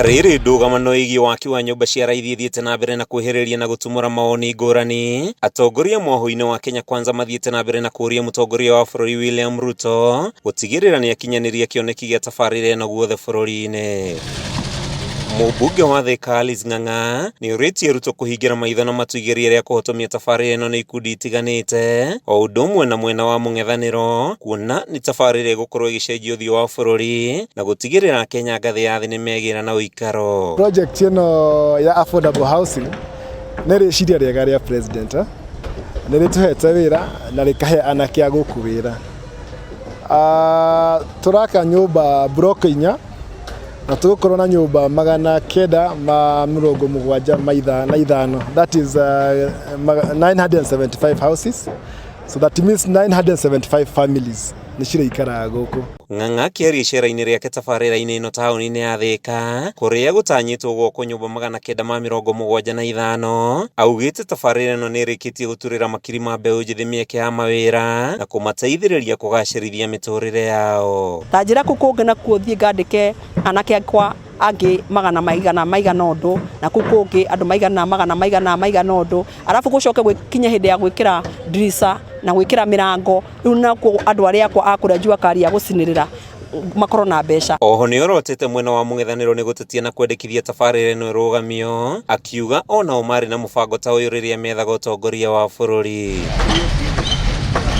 Rĩrĩ ndũgamano ĩgiĩ waki wa nyũmba cia raithi ĩthiĩte na mbere na kwĩhĩrĩria na gũtumũra mawoni ngũrani, atongoria mwahũ-inĩ wa Kenya Kwanza mathiĩte na mbere na kũũria mũtongoria wa bũrũri William Ruto gũtigĩrĩra nĩ akinyanĩria kĩoneki gĩa tabarĩra ĩno guothe bũrũri-inĩ. Mũmbunge wa Thika Alice Ng'ang'a nĩ ũrĩtie Ruto kũhingĩra maitho na matũ igeria rĩa kũhotomia tabarĩra ĩno nĩ ikundi itiganĩte o ũndũ ũmwe na mwena wa mũng'ethanĩro kuona nĩ tabarĩra ĩgũkorwo ĩgĩcenjia ũthiũ wa bũrũri na gũtigĩrĩra Akenya ngathĩ ya thĩ nĩ megĩra na ũikaro. Project ĩno ya affordable housing nĩ rĩciria rĩega rĩa president, nĩ rĩtũhete wĩra na rĩkahe anake a gũkũ wĩra. Tũraka nyũmba block inya na tũgũkorwo na nyũmba 975, that is 975 houses, so that means 975 families nĩ ciraikaraga gũkũ. Ng'ang'a akĩaria icera-inĩ rĩake tabarĩra-inĩ ĩno taũni-inĩ ya Thĩka kũrĩa gũtanyĩtwo gwakwo nyũmba 975, augĩte tabarĩra ĩno nĩ ĩrĩkĩtie gũturĩra makiri ma mbeũ njĩthĩ mĩeke ya mawĩra na kũmateithĩrĩria kũgacĩrithia mĩtũrĩre yao. Ta njĩra kũu kũngĩ nakuo thiĩ ngandĩke anake akwa angĩ magana maigana maigana ũndũ, na kũu kũngĩ andũ maigana magana maigana maigana ũndũ, arabu gũcoke gũkinye hĩndĩ ya gwĩkĩra ndirica na gwĩkĩra mĩrango, rĩu nakuo andũ arĩa akwa a kũrĩa jua kali a gũcinĩrĩra makorwo na mbeca. Oho nĩ orotete mwena wa mũng'ethanĩro nĩ gũtetia na kwendekithia tabarĩra ĩno ĩrũgamio, akiuga onao marĩ na mũbango ta ũyũ rĩrĩa methaga ũtongoria wa bũrũri.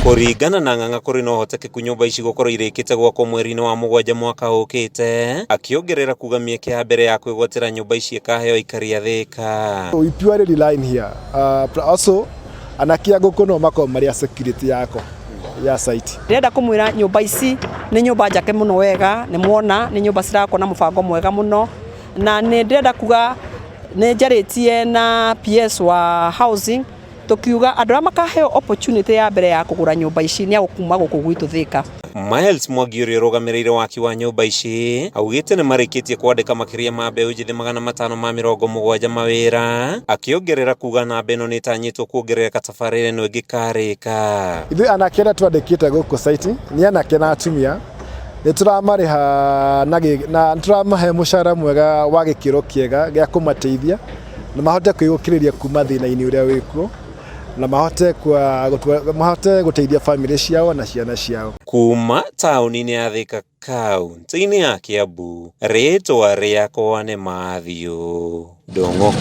Kũringana na Ng'ang'a kũrĩ na ũhotekeku nyũmba ici gũkorwo irĩkĩte gwakwo mweri-inĩ wa mũgwanja mwaka ũkĩte, akĩongerera kuga mĩeke ya mbere ya kwĩgwatĩra nyũmba ici ĩkaheo aikari a Thĩka. We purely rely here. Also anake a gũkũ no makorwo marĩ a security yako ya site. Ndĩrenda kũmwĩra nyũmba ici nĩ nyũmba njake mũno wega, nĩ mwona nĩ nyũmba cirakwo na mũbango mwega mũno, na nĩ ndĩrenda kuga nĩ njarĩtie na PS wa housing tũkiuga andũ arĩa makaheo opportunity ya mbere ya kũgũra nyũmba ici nĩ agũkuma gũkũ gwitũ Thĩka. Miles Mwangi ũrĩa ũrũgamĩrĩire waki wa nyũmba ici augĩte nĩ marĩkĩtie kwandĩka makĩria ma mbeũ njĩthĩ 570 mawĩra, akĩongerera kuga namba ĩno nĩ ĩtanyĩtwo kuongerereka tabarĩra ĩno ĩngĩkarĩka. Ithuĩ anake arĩa twandĩkĩte gũkũ site nĩ anake na atumia, nĩ tũramarĩha na nĩ tũramahe mũcara mwega wa gĩkĩro kĩega gĩa kũmateithia na mahote kwĩyũkĩrĩria kuma thĩna-inĩ ũrĩa wĩkuo, na mahote mahote gũteithia bamĩrĩ ciao na ciana ciao. Kuma taũni-inĩ ya Thĩka kaunti-inĩ ya Kiambu, rĩtwa rĩakwa nĩ Matthew Ndung'u.